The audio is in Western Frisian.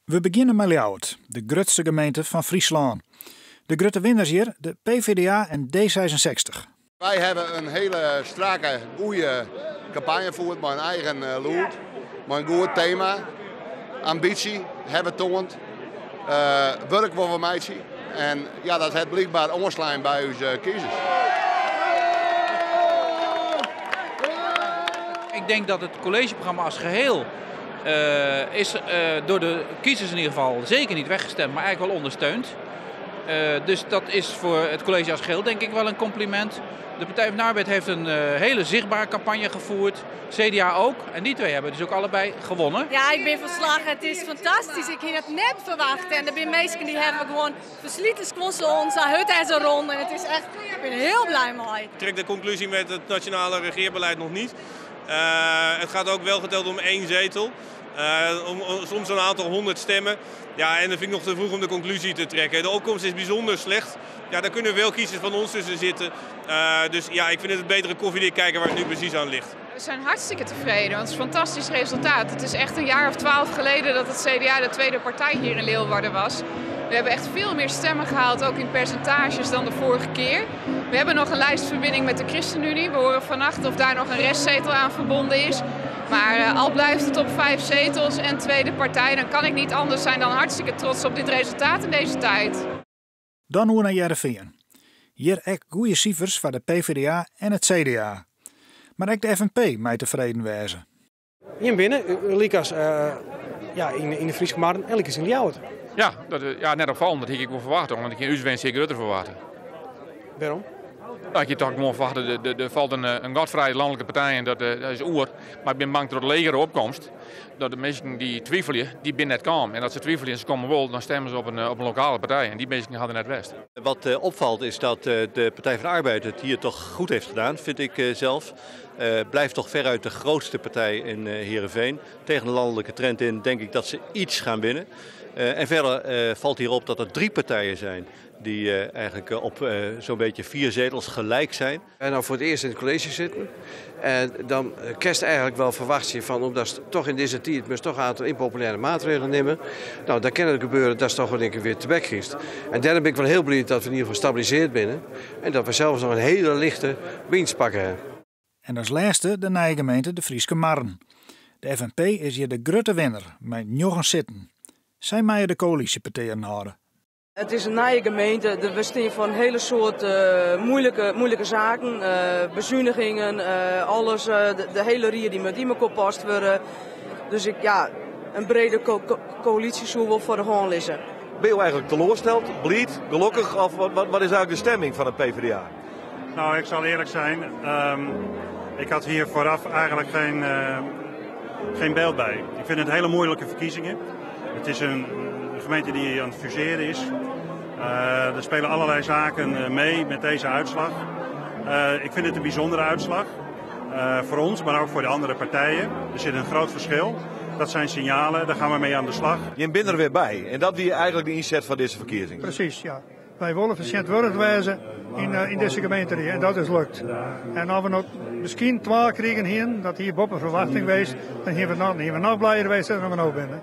We begjinne mei Ljouwert, de grutste gemeente fan Fryslân. De grutte winners hjir, de PvdA en D66. Wy hawwe in hiele strakke, goede kampanje fierd mei in eigen lûd, mei in goed tema. Ambysje hawwe we toand. Wurk wolle we meitsje. En ja, dat hat blykber oanslein by ús kiezers. Ik denk dat het collegeprogramma als geheel is door de kiezers in ieder geval zeker niet weggestemd, maar eigenlijk wel ondersteund. Dus dat is voor het college als geheel denk ik wel een compliment. De Partij van de Arbeid heeft een hele zichtbare campagne gevoerd. CDA ook. En die twee hebben dus ook allebei gewonnen. Ja, ik bin fan slach. It is fantastysk. Ik hie it net ferwachte. En der binne minsken dy hawwe gewoan ferslite skuon sa hurd en sa rûn. En it is echt, ik bin hiel bliid mei. Ik trek de conclusie met het nationale regeerbeleid nog niet. Het gaat ook wel geteld om één zetel. Om soms een aantal 100 stemmen. Ja, en dat vind ik nog te vroeg om de conclusie te trekken. De opkomst is bijzonder slecht. Ja, daar kunnen wel kiezers van ons tussen zitten. Dus ja, ik vind het een betere koffiedik kijken waar het nu precies aan ligt. We zijn hartstikke tevreden, want het is een fantastisch resultaat. Het is echt een jaar of 12 geleden dat het CDA de tweede partij hier in Leeuwarden was. We hebben echt veel meer stemmen gehaald, ook in percentages, dan de vorige keer. We hebben nog een lijstverbinding met de ChristenUnie. We horen vannacht of daar nog een restzetel aan verbonden is. Maar al blijft het op 5 zetels en tweede partij, dan kan ik niet anders zijn dan hartstikke trots op dit resultaat in deze tijd. Dan oer nei Hearrenfean. Hjir ek goede sifers foar de PvdA en it CDA. Mar ek de FNP mei tefreden wêze. Jim binne, lykas ja, yn de Fryske Marren en lykas yn Ljouwert. Ja, dat, ja, net opfallend, dat hie ik wol ferwachte, want ik hie ús winst grutter ferwachte. Wêrom? Nou, ik hie toch gewoan ferwachte, der falt in gat frij, de lanlike partijen, dat is oer. Mar ik bin bang troch de legere opkomst, dat de minsken dy't twivelje, dy binne net kaam. En as se twivelje en se komme wol, dan stimme se op in lokale partij. En dy minsken hawwe der net west. Wat opvalt is dat de Partij van de Arbeid het hier toch goed heeft gedaan, vind ik zelf. Blijft toch veruit de grootste partij in Heerenveen. Tegen de landelijke trend in denk ik dat ze iets gaan winnen. En verder valt hierop dat er 3 partijen zijn die eigenlijk op zo'n beetje 4 zetels gelijk zijn. En nou voor het eerst in het college zitten. En dan kerst eigenlijk wel verwacht je van, omdat ze toch in deze tijd moest toch een aantal impopulaire maatregelen nemen. Nou, daar kan het gebeuren dat ze toch wel een keer weer te bek giest. En daarom ben ik wel heel blij dat we in ieder geval gestabiliseerd binnen. En dat we zelfs nog een hele lichte winst pakken hebben. En as lêste de nije gemeente de Fryske Marren. De FNP is hjir de grutte winner, mei 9 sitten. Sy meie de koälysjepetearen hâlde. It is in nije gemeente. We steane foar in hiele soad moeilike saken. Besunigingen, alles. De hiele rie dy moat yn mekoar past wurde. Dus ik, ja, in brede koälysje soe wol foar de hân lizze. Binne jo eigentlik teloarsteld, bliid, gelokkich of wat is eigentlik de stemming fan it PvdA? Nou, ik zal eerlijk zijn. Ik had hier vooraf eigenlijk geen beeld bij. Ik vind het hele moeilijke verkiezingen. Het is een gemeente die aan het fuseren is. Er spelen allerlei zaken mee met deze uitslag. Ik vind het een bijzondere uitslag. Voor ons, maar ook voor de andere partijen. Er zit een groot verschil. Dat zijn signalen, daar gaan we mee aan de slag. Je bent er weer bij en dat wie eigenlijk de ynset fan dizze ferkiezing. Precies, ja. Wy wolle fertsjintwurdige wêze yn dizze gemeente en dat is lukt. En as we noch miskien 12 krigen hienen, dat hie boppe ferwachting west, dan hiene we noch blijer west dan we no binne.